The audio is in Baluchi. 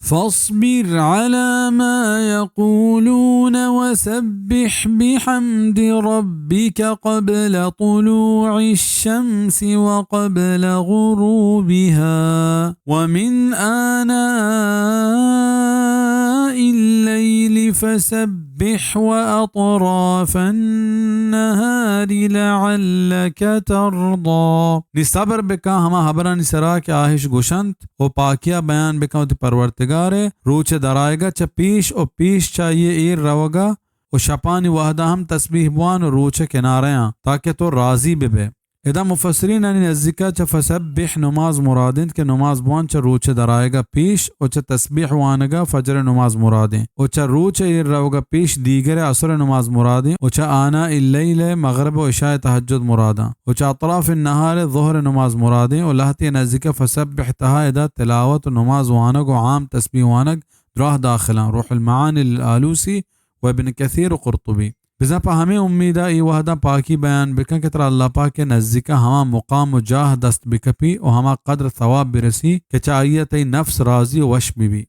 فاصبر على ما يقولون وسبح بحمد ربك قبل طلوع الشمس وقبل غروبها ومن آناء الليل فسبح وأطراف النهار لعلك ترضى۔ نی صبر بکن ہما ہبرانی سرا کہ آہش گوشنت، و پاکیا بیان بکن وتی پرورتگارے، روچ درائگا چہ پیش و پیش چہ آئی ایر روگا و شپانی وہدا ہم تسبیح بوان و روچ کناریاں، تاکہ تو راضی ببے۔ ادا مفسرینانی نزیکا چہ فسبح نماز مراد انت کہ نماز بوان چہ روچ درائگا پیش و چہ تسبیح وانگا فجر نماز مراد انت و چہ روچ ایر روگا پیش دیگر عصر نماز مراد انت و چہ آناء اللیل مغرب و عشاء تہجد مراداں و چہ اطراف النہار ظہر نماز مراد انت و لہتے نزیکا فسبح تہا ادا تلاوت و نماز وانگ و عام تسبیح وانگ دراہ داخلاں۔ روح المعانی للآلوسی و ابن کثیر و قرطبی۔ بزاں پہ ہمے امیدا اے وہداں پاکی بیان بکن کہ ترا اللہ پاک ء نزیکا ہما مقام و جاہ دست بکپی و ہما قدر ثواب برسی کہ چہ آئی ء تئی نفس راضی و وش ببی۔